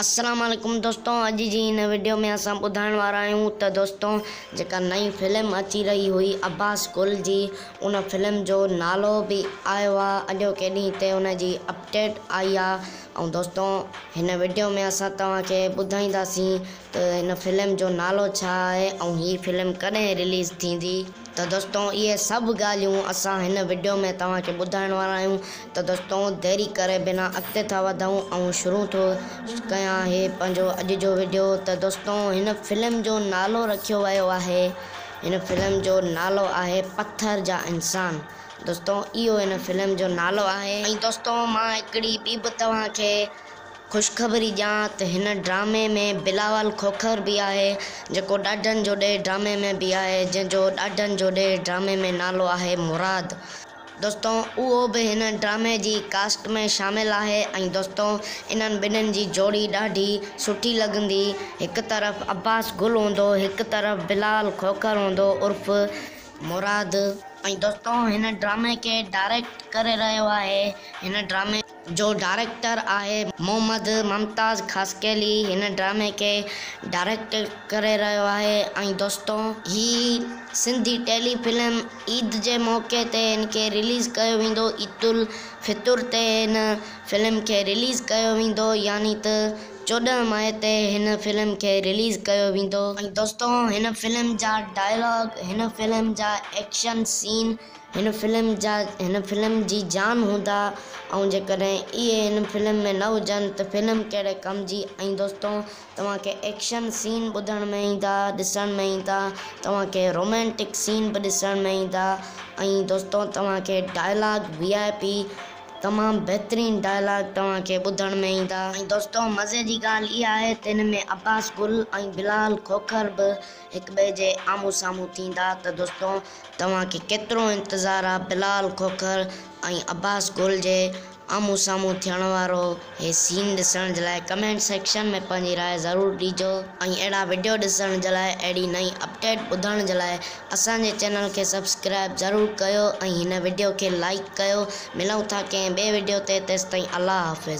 السلام عليڪم دوستو اڄ جي هن وڊيو ۾ اسان ٻڌائڻ وارا آهيون ته دوستو جيڪا نئين فلم اچي رهي هئي عباس گل جي ان فلم جو نالو به آيو آ اڄوڪي ڏينهن تي ان جي اپڊيٽ آئي آ ۽ دوستو هن وڊيو ۾ اسان توهان کي ٻڌائينداسين ته هن فلم جو نالو ڇا آهي ۽ هي فلم ڪڏهن رليز ٿيندي. ته دوستو اهي سڀ ڳالهيون اسان هن وڊيو ۾ توهان کي ٻڌائڻ وارا آهيون ته دوستو ديري ڪري بنا اڳتي ٿا وڌون ۽ شروع ٿو ڪيان هي پنهنجو اڄ جو وڊيو ته دوستو هن فلم جو نالو رکيو ويو آهي هن فلم جو نالو آهي پٿر جا انسان دوستو اهو هن فلم جو نالو آهي. ۽ دوستو مان هڪڙي ٻي به توهان کي خوشخبري ڏيان ته هن ڊرامي ۾ بلاول کوکر به آهي جيڪو ڏاڍن جو ڏيهه ڊرامي ۾ به آهي جنهن جو ڏاڍن جو ڏيهه ڊرامي ۾ نالو آهي مراد دوستو اهو به هن ڊرامي جي ڪاسٽ ۾ شامل آهي ۽ دوستو انهن ٻنهن جي جوڙي ڏاڍي سٺي لڳندي هڪ طرف عباس گل هوندو هڪ طرف بلاول کوکر هوندو عرف مراد. ۽ دوستو هن ڊرامي کي ڊائريڪٽ ڪري رهيو آهي هن ڊرامي. جو ڊائريڪٽر آهي محمد ممتاز خاصخيلي هن ڊرامي کي ڊائريڪٽ ڪري رهيو آهي ۽ دوستو هي سنڌي ٽيلي فلم عيد جي موقعي تي هن کي رليز ڪيو ويندو عيد الفطر تي هن فلم کي رليز ڪيو ويندو يعني ته 14 مئي تي هن فلم کي رليز ڪيو ويندو. ۽ دوستو هن فلم جا ڊائلاگ هن فلم جا ايڪشن سين هن فلم جا هن فلم جي جان هوندا ۽ جيڪڏهن اهي هن فلم ۾ نه هجن ته فلم ڪهڙي ڪم جي ۽ دوستو توهان کي ايڪشن سين ٻڌڻ ۾ ايندا ڏسڻ ۾ ايندا توهان کي رومانٽڪ سين به ڏسڻ ۾ ايندا ۽ دوستو توهان کي ڊائلاگ وي آء پي تمام بهترين ڊائلاگ توهان کي ٻڌڻ ۾ ايندا. ۽ دوستو مزي جي ڳالهه اها آهي ته هن ۾ عباس گل ۽ بلال کوکر به هڪٻئي جي آمهون سامهون ٿيندا ته دوستو توهان کي ڪيترو انتظار آ بلال کوکر ۽ عباس گل جي آمهون سامهون ٿيڻ وارو هي سين ڏسڻ جي لاء ڪمينٽ سيڪشن ۾ پنهنجي راء ضرور ڏجو ۽ اهڙا وڊيو ڏسڻ جي لاء اهڙي نئين اپڊيٽ ٻڌڻ جي لاء اسان جي چينل کي سبسڪرائب ضرور ڪيو ۽ هن وڊيو کي لائيڪ ڪيو ملون ٿا ڪنهن ٻئي وڊيو تي تيستائين الله حافظ.